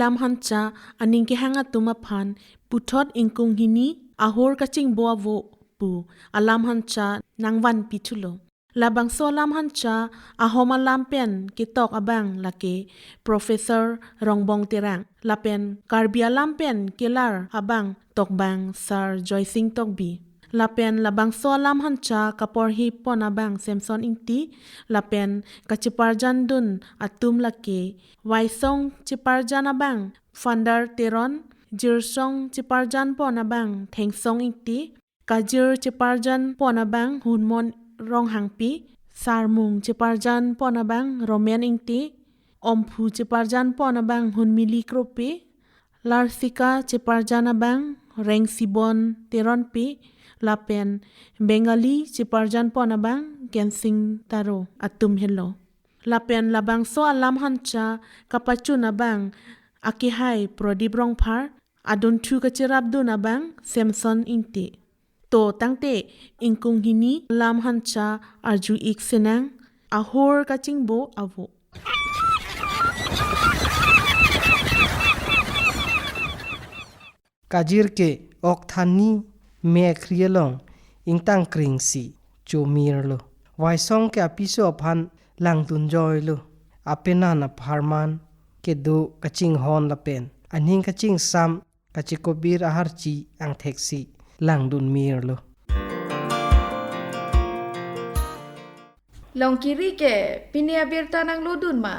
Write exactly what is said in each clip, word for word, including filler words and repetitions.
Ektam Hancha aning kehang atum aphan puthot ingkung hini ahor kachingbo avo pu alam Hancha nangvanpi thulo. Labangso alam Hancha ahom alam pen ketok abang lake Professor Rongbong Terang, lapen Karbi alam pen kelar abang tokbang Sir Joysing Tokbi. Lapen labangso alam Hancha kaporhi pon abang Samson Ingti, lapen kacheparjan dun atum lake Waisong cheparjan abang Fandar Teron, Jirsong cheparjan pon abang Thengsong Ingti, Kajir cheparjan pon abang Hunmon Ronghangpi, Sarmung cheparjan pon abang Romen Ingti, Omphu cheparjan pon abang Hunmili Kropi, Larsika cheparjan abang Rengsibon Teronpi, lapen Bengali cheparjan pon abang Kensing Taro atum helo. Lapen labangso alam Hancha kapachun abang akehai Prodip Rongphar, adunthu kacherap dun abang Samson Ingti. To tangte ingkung hini alam Hancha arju-ik senang, ahor kachingbo avo. Kajir ke ok thanni me akhri along ingtang kring si chomirlo. Waisong ke apiso aphan langdunjoilo. Apenan apharman kedo kachinghon lapen aning kachingsam kachekobir aharchi angthek si langdunmirlo. Longkiri ke pini abirta nanglodun ma?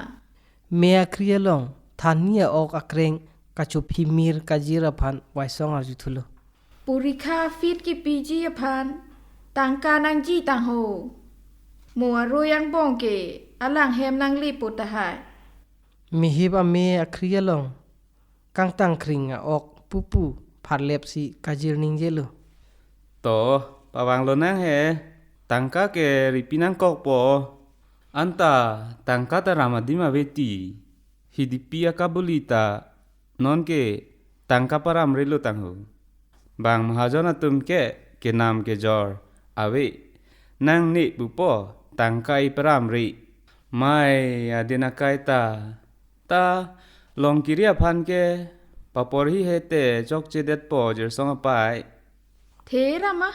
Me akhri along thanni a-ok akreng kachophimir Kajir aphan Waisong arjuthulo. Porikha fees kepiji aphan tangka nangji tangho. Mo aroi angbong ke alang hem nanglepo tahai. Mehip ame akhri along kangtang kring a-ok pupu pharlep si Kajir ningjelo. To, pavanglo nang he, tangka ke ripi nangkokpo. Anta tangka ta ram adim ave ti. Hidipi akabuli ta nonke tangka paramrelo tangho. Bang mahajon atum ke kenam kejor ave. Nangne pupo tangka iparamre. Mai adin akai ta. Ta Longkiri aphan ke paporhi hete chokchedetpo Jirsong apai. The rama,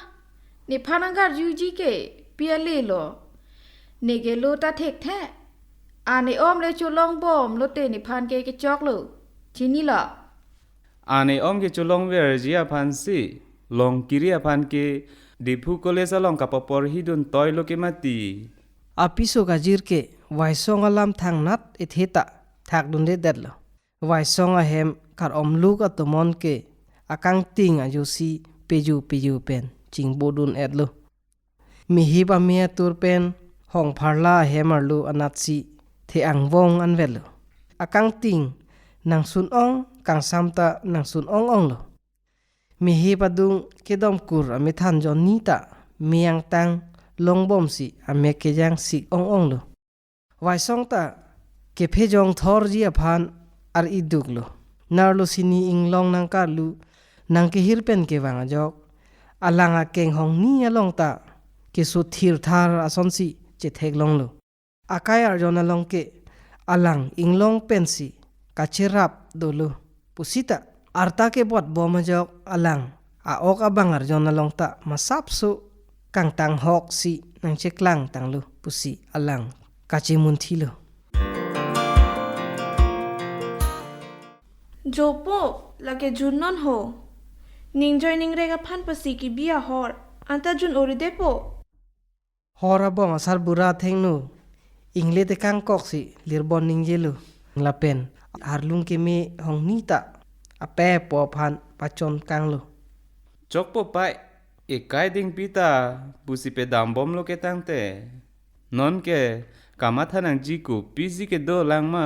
nephan angkarjuji ke pi ale lo. Negelo ta thekthe. Ane om le cholongbomlo te nephan ke kechoklo. Chinilo. Ane om kecholongverji aphan si Longkiri aphan ke Diphu College along kapaporhi duntoilo ke mati. Apiso Kajir ke Waisong alam thangnat ethe ta thakdundedetlo. Waisong ahem kar-omluk atomon ke akangting ajosi peju peju pen chingbodun-etlo. Mehip ame atur pen hongpharla ahem arlo anatsi the-angvong anvetlo. Akangting nangsun-ong, kangsam ta nangsun-ong-onglo. Mehip adung kedomkur amethan jonni ta me angtang longbomsi amek kejangsik ong-onglo. Waisong ta kephejong thorji aphan ar-iduklo. Narlo sini inglong nangkarlu nangkehir pen kevang ajok, alang akeng hongni along ta keso thirthar asonsi chetheklonglo. Akai arjon along ke alang inglong pensi kacherap dolo pusita arta kebotbom ajok alang a-ok abang arjon along ta masapso kangtang hoksi nangcheklang tanglo pusi alang kachemunthilo. Jopo, lake jun non ho. Ningjoi ningrek aphan pasi kebi ahor, anta jun uridepo. Hor abong asarbura athengno ingle tekangkoksi lirbon ningjelo. Lapen arlung keme hongni ta apepo aphan pachonkanglo. Chokpo pai, ekai dingpi ta pusi pedambomlo ke tangte. Nonke kamatha nangji kopisi kedo lang ma?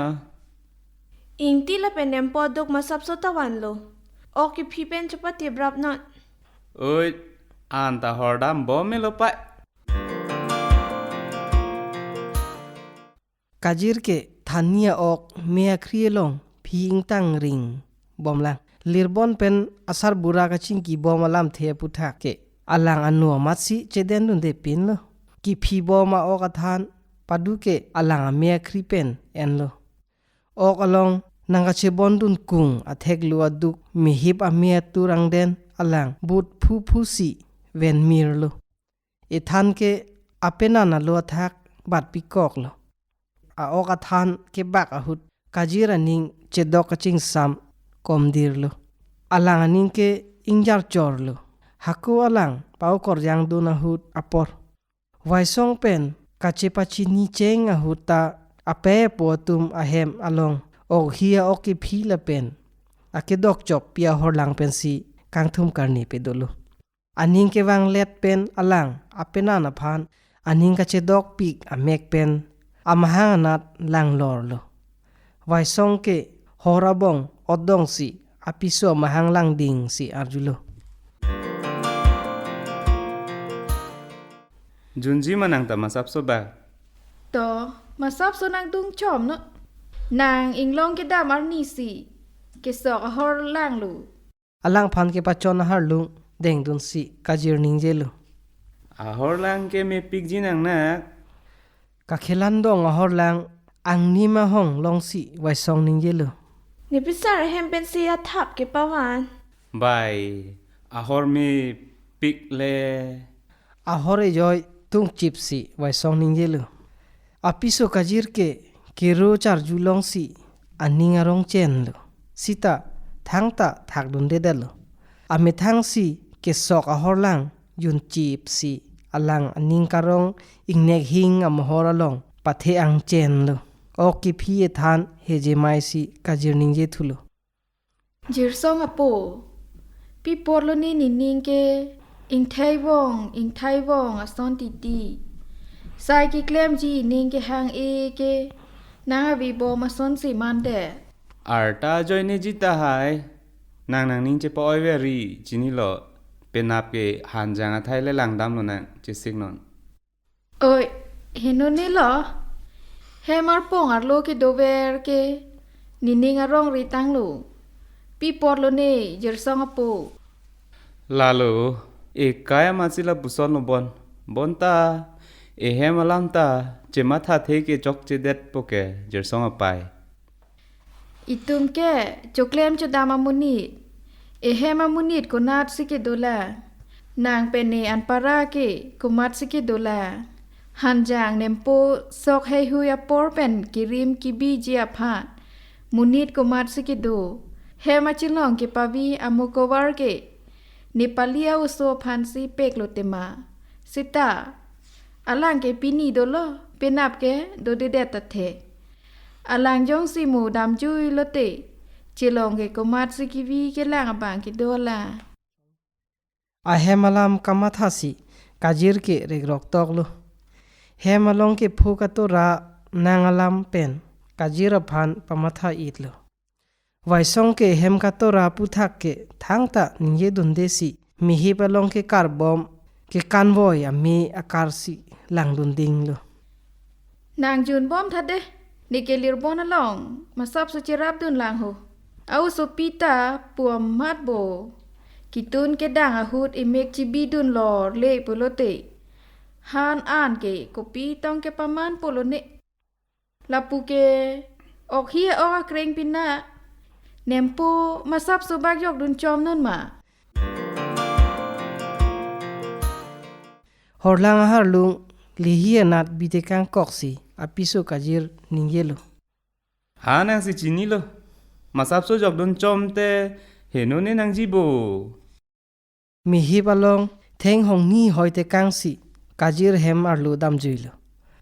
Ingti lapen Nempo aduk masapso ta vanlo. Ok kephi pen chepate brap non. Oi, anta hordambom melo pai. Kajir ke thani a-ok me akhri along phi ingtang ring bomlang. Lirbon pen asarbura kachingkibom alamthe aputhak ke alang ano amatsi chedendunde pinlo. Kiphibom a-ok athan padu ke alang ame akhri pen enlo. Ok along Nangkachebondun kung atheklo aduk mehip ame atur angden alang but phuphu si venmirlo. Ethan ke apenan alo athak bat pikoklo. A-ok athan kebak ahut Kajir aning chedok kachingsam komdirlo. Alang aning ke ingjarchorlo. Hako alang pa-okorjangdun ahut apor Waisong pen kachepachini cheng ahut ta ape apo atum ahem along ok hi a-ok kephi lapen akedok chokpi ahorlang pensi kangthum karni pedolo. Aning kevanglet pen alang apenan aphan aning kachedokpik amek pen amahang anat langlorlo. Waisong ke hor abong odongsi apiso amahang langdingsi arjulo. Junji ma nang ta masapso ba? To, masapso nangdungchomnon. Nang inglong kedam arnisi kesok ahor langlo. Alangphan kepachon aharlung dengdunsi Kajir ningjelo. Ahorlang ke mepikji nangnak. Kakhelandong ahorlang angni mahong longsi Waisong ningjelo. Ne pisar ahem pensi athap kepavan. Bai, ahor mepik le. Ahor ejoi tungchipsi Waisong ningjelo. Apiso Kajir ke kero charjulongsi aning arong chenlo. Sita thangta thakdundedetlo. Amethangsi kesok ahorlang junchipsi alang aning karong ingnek hing amohor along pathe-ang chenlo. Ok kephi ethan hejemeisi Kajir ningjethulo. Jirsong apo, pi porlo ne nening ke ingthai vong, ingthai vong ason titi. Sai keklemji ning kehang-e ke nang avebom asonsi mandet. Arta ajoineji tahai, nang nangning chepa-oiveri chinilo, penap ke hanjang athai le langdamlo nang, chesiknon. Oi, henone lo. Hem arpong arlo kedover ke nening arong ritanglo. Pi porlo ne, Jirsong apo. Lalo, ekai amatsi lapusonlo bon. Bonta, ehem alam ta chemathathe ke chokchedetpo ke, Jirsong apai. Itum ke choklem chodam amonit. Ehem amonit konatsi kedolang? Nang pen ne anpara ke komatsi kedolang? Hanjang nempo sok heihui apor pen kerim kebiji aphan monit komatsi kedo? Hem achelong kepavi amukovar ke Nepali a-oso aphansi peklo tema. Sita, alang ke pini dolo, penap ke dodedet athe. Alang jongsi mo damjuilote, chelong ke komatsi kevi kelang abang kedolang? Ahem alam kamathasi Kajir ke regroktoklo. Hem along kepho katora nang alam pen Kajir aphan pamatha-itlo. Waisong ke hem katora aputhak ke thangta ningjedundesi mehip along ke karbom kekanvoi ame akarsi langdundinglo. Nang junbom tha de, ne kelirbon along masapso cherapdun lang ho. A-osopi ta pu amat bo. Kitun kedang ahut emek chibidun lorle pulote, han an ke kopi tong kepaman pulo ne. Lapu ke ok hi a-ok akreng pina. Nempo masapso bak jokdun chomnon ma? Horlang aharlung lihi anat bitekangkoksi apiso Kajir ningjelo. Ha nangsi chinilo. Masapso jokdun chomte henone nangjibo. Mehip along theng hongni hoitekangsi Kajir hem arlo damjuilo.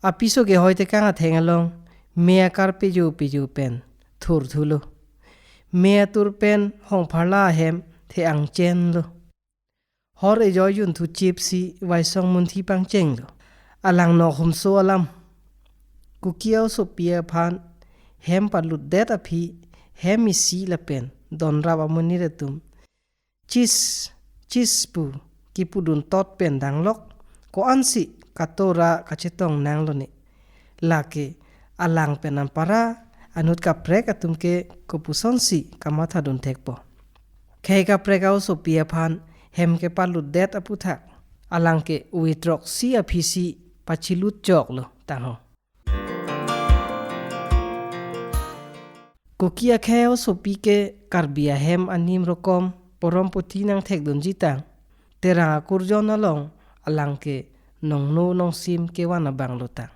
Apiso ke hoitekang atheng along me akar pejo pejo pen thurthulo. Me atur pen hongpharla ahem the-ang chenlo. Hor ejoi junthu chipsi Waisong munthi pangchenglo. Alang nok humso alam. Kuki a-osopi aphan hem palutdet aphi hem isi lapen donrap amonit atum chis, chis pu kipudun tot pen danglok, ko-ansi katora kachetong nanglo ne. Lake alang pen anpara anut kaprek atum ke kopusonsi kamathadun thekpo. Khei kaprek a-osopi aphan hem kepalutdet aputhak alang ke uitroksi aphisi pachilut choklo tangho. Kuki akhei a-osopi ke Karbi ahem anim rokom porom puthi nangthekdunji tang, Terang akurjon along alang ke nongno nongsim kevan abang lo tang.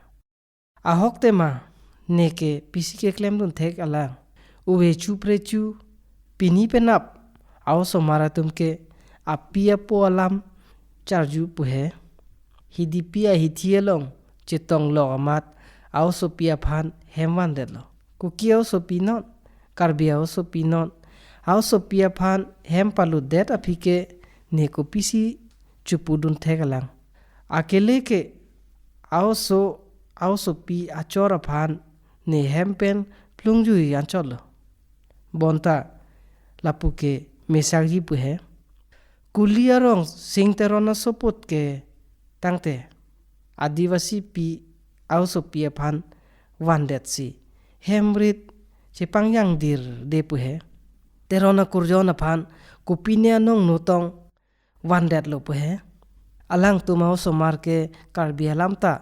Ahok tema, ne ke pisi keklemdun thek alang. Uve chu pre chu, pini penap a-osomar atum ke api apo alam charju pu he. Hidipi ahithi along chetong lok amat a-osopi aphan hem vandetlo. Kuki a-osopi non, Karbi a-osopi non, a-osopi aphan hem palutdet aphi ke ne kopisi chupudun thek alang. Akele ke a-oso a-osopi achor aphan ne hem pen plungjui anchotlo. Bonta lapu ke mesakji pu he. Kuli arong Sing Teron asoput ke tangte Adivasi pi a-osopi aphan vandetsi hem rit chepangjangdirde pu he. Teron akurjon aphan kopine anong nutong vandetlo pu he. Alangtum a-osomar ke Karbi alam ta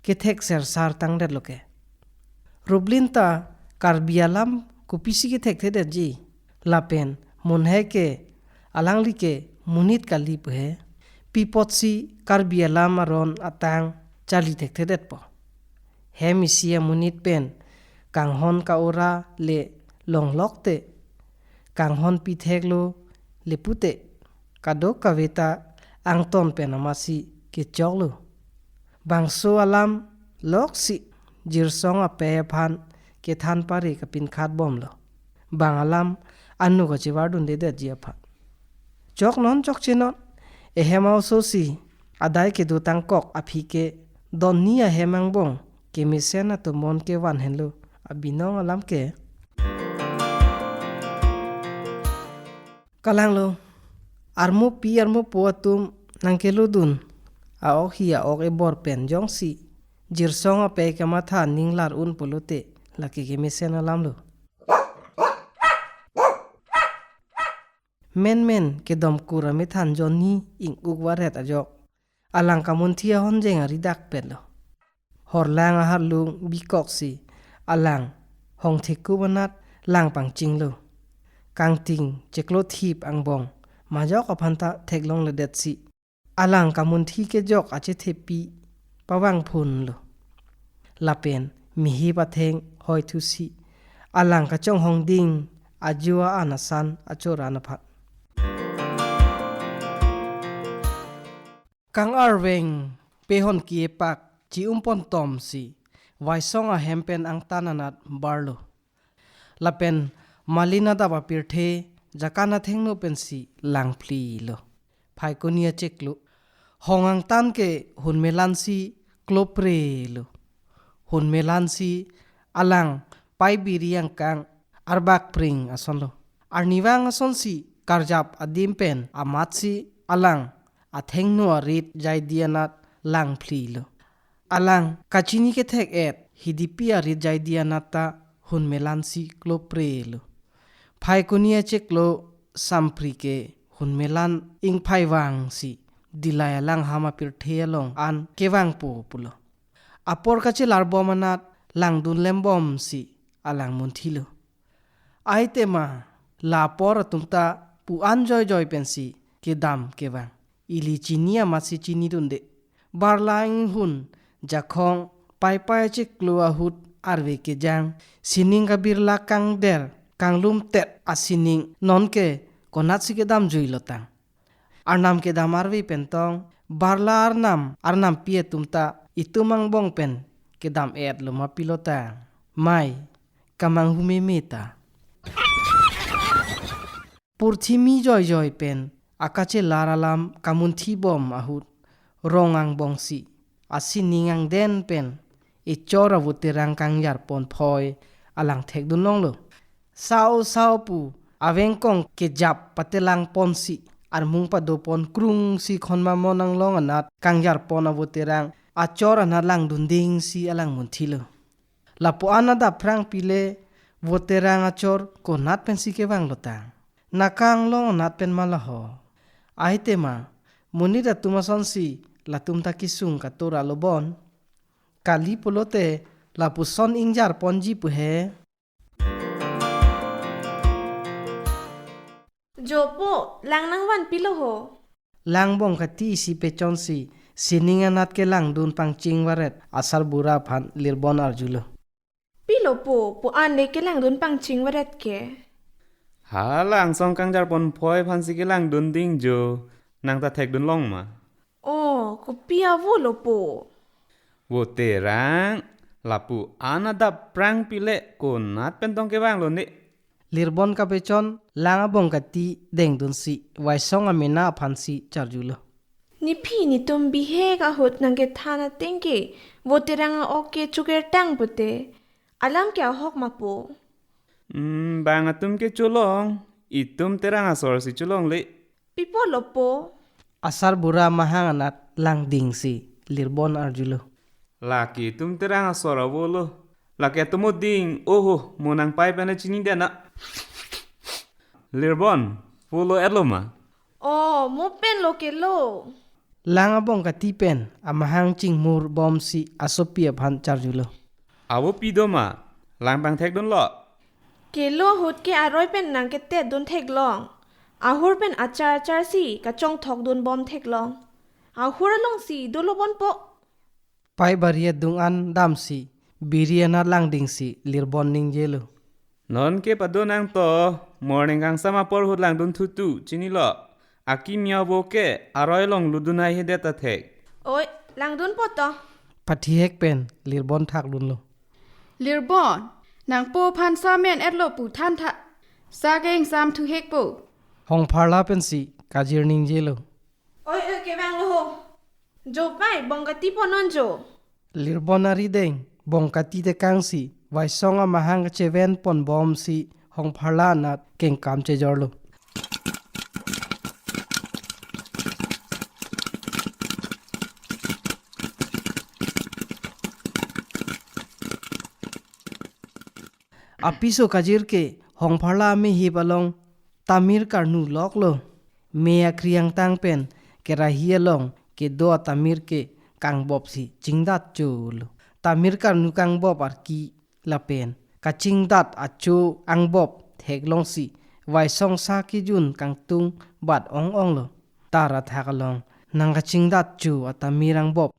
kethek sersar tangdetlo ke. Ruplin ta Karbi alam kopisi kethekthedetji. Lapen munhai ke alangli ke monit kali pu he. Pi apotsi Karbi alam aron atang charli thekthedetpo? Hem isi amonit pen kanghon ka-ora le longlok te, kanghon pitheklo le pute, kadokave ta angton pen amatsi kechoklo. Bangso alam loksi Jirsong apei aphan kethan pare kapinkhat bomlo. Bang alam anu kachevardundedetji aphan. Chok non chokche non, ehem a-oso si adai kedo tangkok aphi ke donni ahem angbong kemesen atomon kevan henlo abinong alam ke. Kalanglo, armopi armopo atum nangkelodun a-ok hi a-ok ebor pen jongsi Jirsong apei kamatha ninglar un pulote lake kemesen alam lo. Menmen kedomkur amethan jonni ing-uk varet ajok alang kamunthi ahonjeng ari dakpetlo. Horlang aharlung bikoksi alang hongthekup anat lang pangchinglo. Kangting cheklo thip angbong majok aphanta theklongledetsi alang kamunthi kejok achethepi pavangphunlo. Lapen mihip atheng hoithusi alang kachonghongding ajo a-an asan achor an aphan. Kang-arveng pehon ki epak chi-umpon tomsi Vaisong ahem pen angtan anat barlo. Lapen malin adap apirthe jakan athengno pensi langphlilo. Phaikuni achiklo. Hong angtan ke hunmelansi kloprelo. Hunmelansi alang paibiri angkang arbak pring asonlo. Arnivang asonsi karjap adim pen amatsi alang athengno arit jaidi anat langphlilo. Alang kachini kethek-et hidipi arit jaidi anat ta hunmelansi kloprelo. Phaikuni achiklo sampri ke hunmelan ingphai vangsi Dillai alangham apirthe along an kevangpo pulo. Apor kachelar bom anat langdun lembomsi alang munthilo. Ai tema, la apor atum ta pu-an joijoi pensi kedam kevang. Ili chini amatsi chinidunde. Barla inghun, jakhong, paipai chiklo ahut arve kejang, sining kabirla kangder, kanglumtet asining nonke konatsi kedamjuilo tang. Arnam kedam arve pentong, barla arnam, arnampi atum ta itum angbong pen kedam-etlo ma pilo tang. Mai, kamanghu meme ta. Purthimi joijoi pen akachelar alam kamunthi bom ahut rong angbongsi asining angden pen echor avoterang kangjarpon phoi alang thekdunlonglo. Sao sao pu avengkong kejap patelangponsi armung padopon krungsi khonmamon anglong anat kangjarpon avoterang achor anat langdundingsi alang munthilo. Lapu-an adap phrangpi le voterang achor konat pensi kevanglo tang. Naka anglong anat pen ma laho. Ai tema, monit atum asonsi latum ta kesung katora lo bon. Kali pulote lapuson ingjarponji pu he. Jo po, lang nangvanpilo ho. Lang bongkati isi pechonsi, sining anat kelangdun pangchingvaret asarbura aphan Lirbon arjulo. Pilo po, pu-an le kelangdun pangchingvaret ke? Hala angsong kangjarponphoi aphansi kelangdun ding jo, nang ta thekdunlong ma? Oh, kopi avo lo po? Vo Terang, lapu-an adap prang pile konat pen tong kevanglo ne? Lirbon kapechon lang abongkati dengdunsi, Vaisong amena aphansi charjulo. Nephi netum bihek ahut nangkethan ateng ke, vo Terang a-ok ke chokertang pute. Alam ke ahok ma po? Hmm, bang atum ke cholong, itum Terang asor si cholongle. Pi apot lo po? Asarbura amahang anat langdingsi Lirbon arjulo. Lake itum Terang asor avo lo. Lake atum mo ding, oho, mo nangpai pen le chini dena. Lirbon, pulo etlo ma? Oh, mo pen lo kelo. Lang abongkati pen amahang chingmurbomsi asopi aphan charjulo. Avo pi do ma, lang pangthekdunlo? Kelo ahut ke aroi pen nangketetdun theklong. Ahur pen achar acharsi kachongthokdunbom theklong. Ahur alongsi dolo bon po. Pai bari adung an damsi, biri anat langdingsi Lirbon ningjelo. Non ke padonang to, morning kangsam apor ahut langdun thutu, chinilo. Akimi avo ke aroi along ludun haihedet athek. Oi, langdun po to. Pathihek pen Lirbon thakdunlo. Lirbon, nangpo aphan sa men etlo pu thantha. Sa ke ingsam thuhek po. Hongpharla pensi Kajir ningjelo. Oi, oi, kevanglo ho. Jo pai, bongkati ponon jo. Lirbon arideng bongkati tekangsi, Vaisong amahang kachevenponbomsi Hongpharla anat kengkam chejorlo. Apiso Kajir ke Hongpharla amehip along tamir karnu loklo. Me akri angtang pen kerahi along kedo atamir ke kangbopsi chingdat cholo. Tamir karnu kangbop arki lapen kachingdat acho angbop theklongsi Vaisong sa kejun kangtung bat ong-onglo. Tar athak along nangkachingdat cho atamir angbop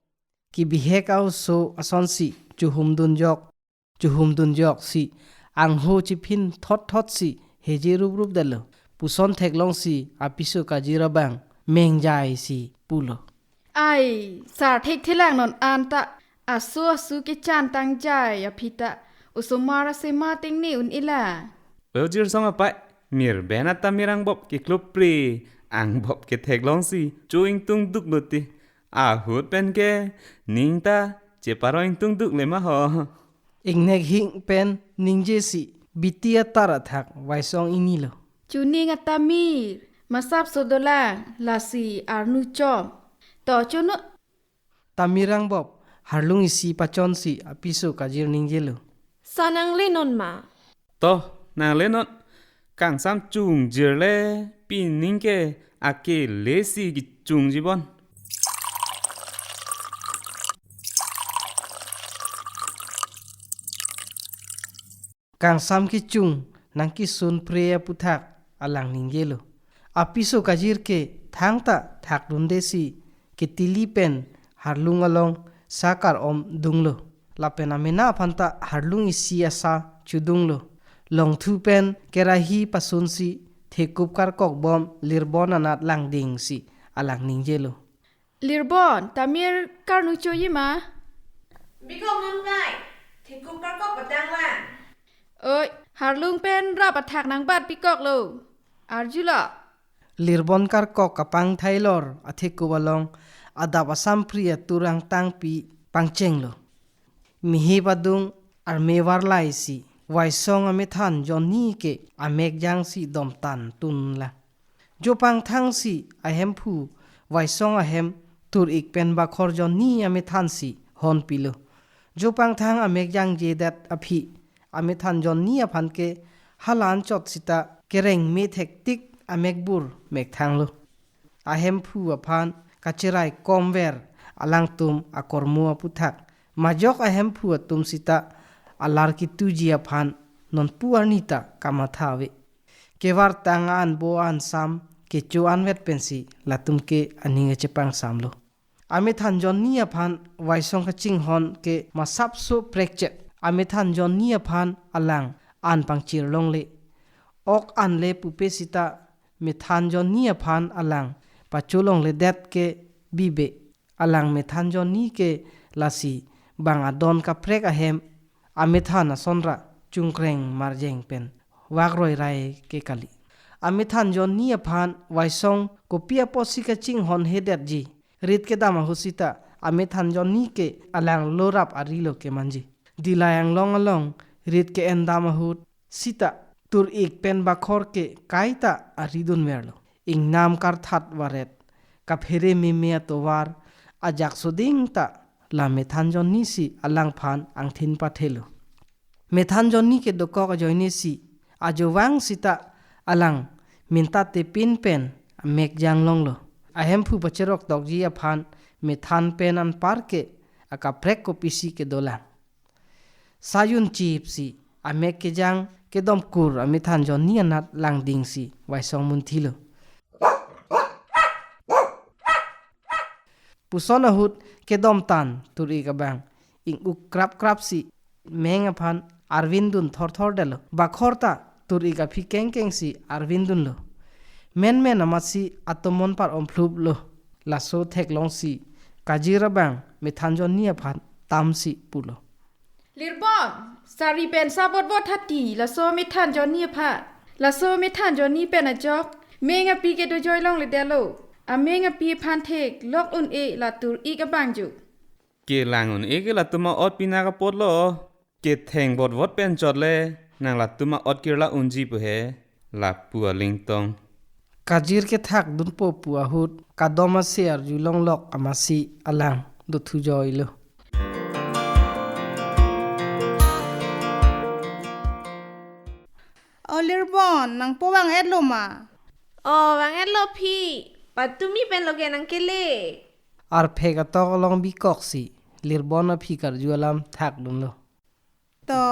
kibihek a-oso asonsi chuhumdunjok, chuhumdunjoksi angho chiphin thotthotsi heje ruprup detlo. Puson theklongsi apiso Kajir abang mengjaisi pulo. Ai, sar thekthelang non anta, aso asu kechan tangjai aphi ta, osomar asema tengne un-ila. Ojir song apai, mir ben atamir angbop keklopre, angbop ketheklongsi cho ingtungduklo te. Ahut pen ke ning ta cheparo ingtungdukle ma ho. Ingnek hing pen ningjesi, biti atar athak Vaisong inilo. Chuning atamir, masapso dolang, lasi arnu chom. To chonun. Tamir angbop harlung isi pachonsi apiso Kajir ningjelo. Sa nanglenon ma? To, nanglenon. Kangsam chungjirle, pining ke akelesi kechungjibon. Kangsam kechung nangkesunpre aputhak alang ningjelo. Apiso Kajir ke thangta thakdundesi ketili pen harlung along sa kar-om dunglo. Lapen amena aphanta harlung isi asa chudunglo. Longthu pen kerahi pasunsi thekup karkokbom Lirbon anat langdingsi alang ningjelo. Lirbon, tamir karnu choji ma? Bikok non pai, thekup karkok patang lang. Oi, harlung pen rap athak nangbat pikoklo. Arjulo. Lirbon karkok kapangthailor athekup along adap asampri atur angtangpi pangchenglo. Mihip adung arme varlaisi, Vaisong amethan jonni ke amek jangsi domtan tunlang. Jo pangthangsi ahemphu Vaisong ahem tur-ik pen bakhor jonni amethansi honpilo. Jo pangthang amek jangjedet aphi amethan jonni aphan ke hala anchot sita kereng me thektik amekbur mekthanglo. Ahemphu aphan kacherai komver alangtum akormo aputhak, majok ahemphu atum sita alar kituji aphan nonpu arni ta kamatha ave. Chevartang an bo ansam kecho anvet pensi latum ke aning kachepangsamlo. Amethan jonni aphan Waisong kachinghon ke masapso prekchet. Amethan jonni aphan alang an pangchir longle. Ok anle pupe sita methan jonni aphan alang pacho longledet ke bibe. Alang methan jonni ke lasi bang adon kaprek ahem amethan asonra chungkreng marjeng pen vakroi rai ke kali. Amethan jonni aphan Waisong kopi apotsi kachinghon hedetji. Rit kedam ahut sita amethan jonni ke alang lorap arilo kemanji. Dilai anglong along rit ke-endam ahut sita tur-ik pen bakhor ke kaita aridunverlo. Ingnam karthat varet, kaphere meme atovar, ajak soding ta la methan jonni si alangphan angthin pathelo. Methan jonni ke dokok ajoine si, ajovang sita alang minta tepin pen amek janglonglo. Ahemphu pacherok tokji aphan methan pen anpar ke akaprek kopisi kedolang. Sayun chipsi amek kejang kedomkur amethan jonni anat langdingsi Waisong munthilo. Puson ahut kedomtan tur-ik abang ing-uk krap krapsi meng aphan arvindun thorthordetlo. Bakhor ta tur-ik aphi kengkengsi arvindunlo. Menmen amatsi atomon par-ompluplo. Laso theklongsi kajir abang methan jonni aphan tamsi pulo. Lirbon, sari pen sabot bot hati, laso methan jonni aphan. Laso methan jonni pen ajok meng api ke dojoi longledetlo. Ameng api aphan theklok un-e la tur-ik abang jo. Kelang un-e ke latum a-ot pinak apotlo. Ketheng botvot pen chotle nang latum a-ot kirla unji pu he, lapu alingtong. Kajir kethakdunpo pu ahut kadom ase arjulonglok amatsi alang dothujoilo. O Lirbon, nangpo vang-etlo ma? O, vang-etlo phi. Patumi pen lo ke nangkele. Arphek atok along bikoksi Lirbon aphi karju alam thakdunlo. To,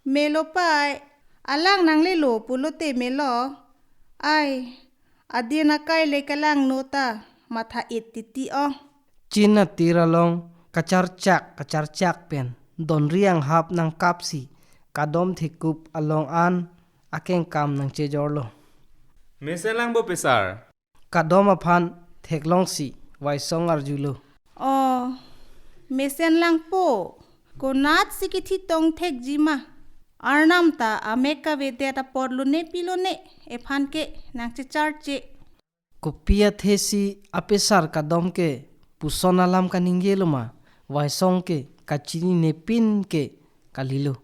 melo pai, alang nanglelo pulote melo. Ai, adin akai le kalangno ta matha-et titi o. Chin atir along kacharchak kacharchak pen donri anghap nangkapsi kadom thekup along an akengkam nangchejorlo. Mesen lang bo pesar. Kadom aphan theklongsi Waisong arjulo. O, mesen langpo. Konatsi kithi tong thekji ma? Arnam ta amek kavedet apotlo ne pilo ne, ephan ke nangchecharche. Kopi athesi apesar kadom ke puson alam kaningjelo ma? Waisong ke kachinine pin ke kalilo.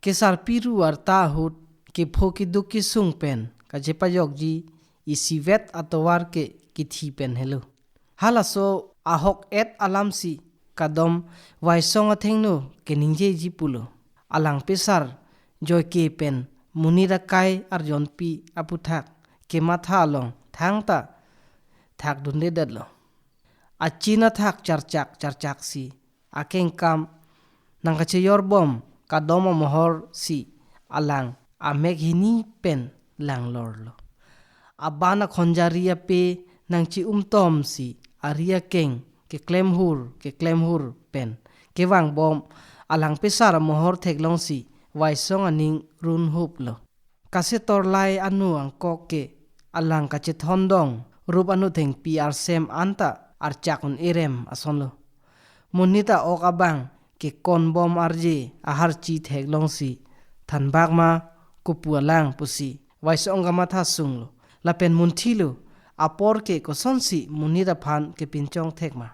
Kesarpi ru arta ahut kepho keduk kesung pen kachepajokji isivet atovar ke kithi pen helo. Halaso ahok-et alamsi kadom Waisong athengno keningjeji pulo. Alang pesar joike pen monit akai arjonpi aputhak kematha along thangta thakdundedetlo. Achin athak charchak charchaksi akengkam nangkachejorbom kadom amohorsi alang amek hini pen langlorlo. Aban akhonjari ape nangchi-umtomsi ari akeng keklemhur keklemhur pen kevangbom alang pesar amohor theklongsi Waisong aning runhuplo. Kasetorlai anu angkok ke alang kachethondong rup anu thengpi arsem anta archak un-erem asonlo. Monit a-ok abang kekonbom arje aharchi theklongsi thanbak ma kopu alang pusi Waisong kamatha sunglo. Lapen munthilo apor ke kosonsi monit aphan kepinchong thek ma.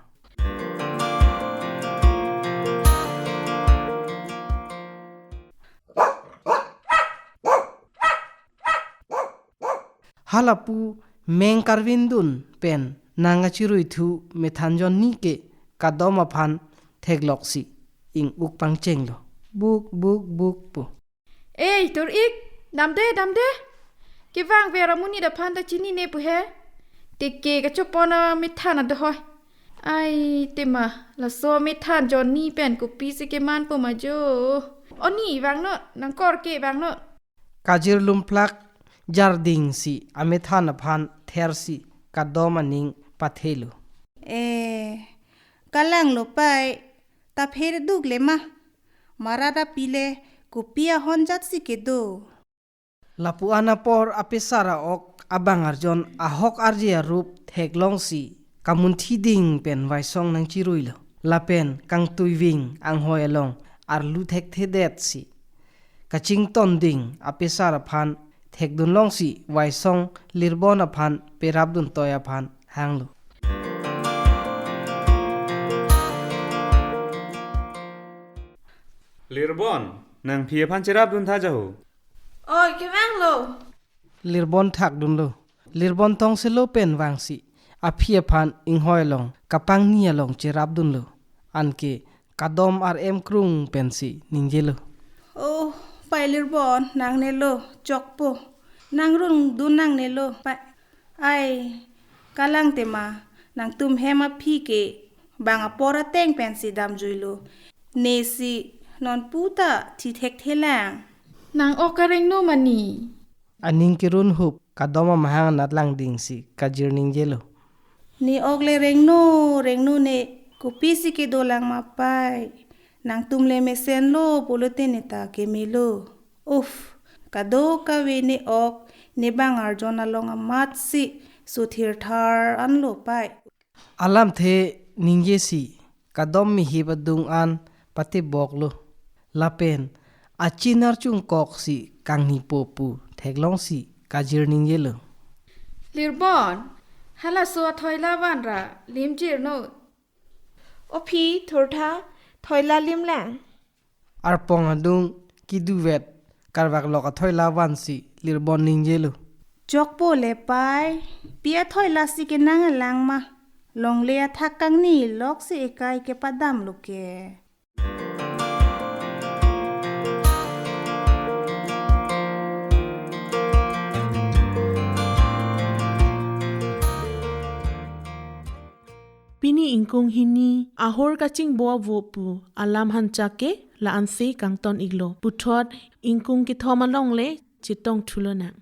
Halapu meng karvindun pen nang kachiruithu methan jonni ke kadom aphan thekloksi ing-uk pangchenglo. Buk, buk, buk pu. Ei, tur-ik, damde, damde. Kevangver amonit aphan ta chinine pu he. Teke kachopon amethan adohoi. Ai, tema, laso methan jonni pen kopisi kemanpo ma jo. Oni, vangnon, nangkor ke vangnon. Kajir lumplak, jarding si amethan aphan thersi kadom aning pathelo. Eh, kalanglo pai, ta pher duk le ma. Marat api le kopi ahon jat si kedo. Lapu-an apor apisar a-ok abang arjon ahok arje arup theklongsi kamunthi ding pen Waisong nangchiruilo. Lapen kangtuiving anghoi along arlu thekthedetsi kachington ding apisar aphan thekdunlongsi Waisong Lirbon aphan perapdun toi aphan hanglo. Lirbon, nang phi aphan cherapdun tha jaho. Oi, kevanglo. Lirbon thakdunlo. Lirbon tongselo pen vangsi aphi aphan inghoi along kapangni along cherapdunlo. Anke kadom ar em krung pensi ningjelo. Oh, pai Lirbon, nangnelo, chokpo. Nangrungdun nangnelo, pai. Ai, kalang tema, nangtum hem aphi ke bang apor ateng pensi damjuilo. Nesi non puta thi thekthelang. Nang ok karengno mani. Aning kerun hup kadom amahang anat langdingsi kajir ningjelo. Ne ok le rengno, rengno ne kopisi kedolang ma pai. Nangtum le mesenlo pulote ne ta kemelo. Uf, kadokave ne ok, ne bang arjon along amatsi suthir thar anlo pai. Alamthe ningjesi kadom mihip adung an pateboklo. Lapen achin archungkoksi kangnipo pu theklongsi kajir ningjelo. Lirbon, halaso athoila van ra limjirno. O phi, thurtha, thoila limlang. Arpong adung kiduvet karvak lok athoila vansi Lirbon ningjelo. Chokpo le pai, pi athoilasi kenang alang ma. Longle athak kangni loksi ekai kepadamlo ke. Pini ingkung hini ahor kachingbo avo pu alam hanchak ke la-ansi kangton iklo. Puthot ingkung kethom along le chetong thulonang.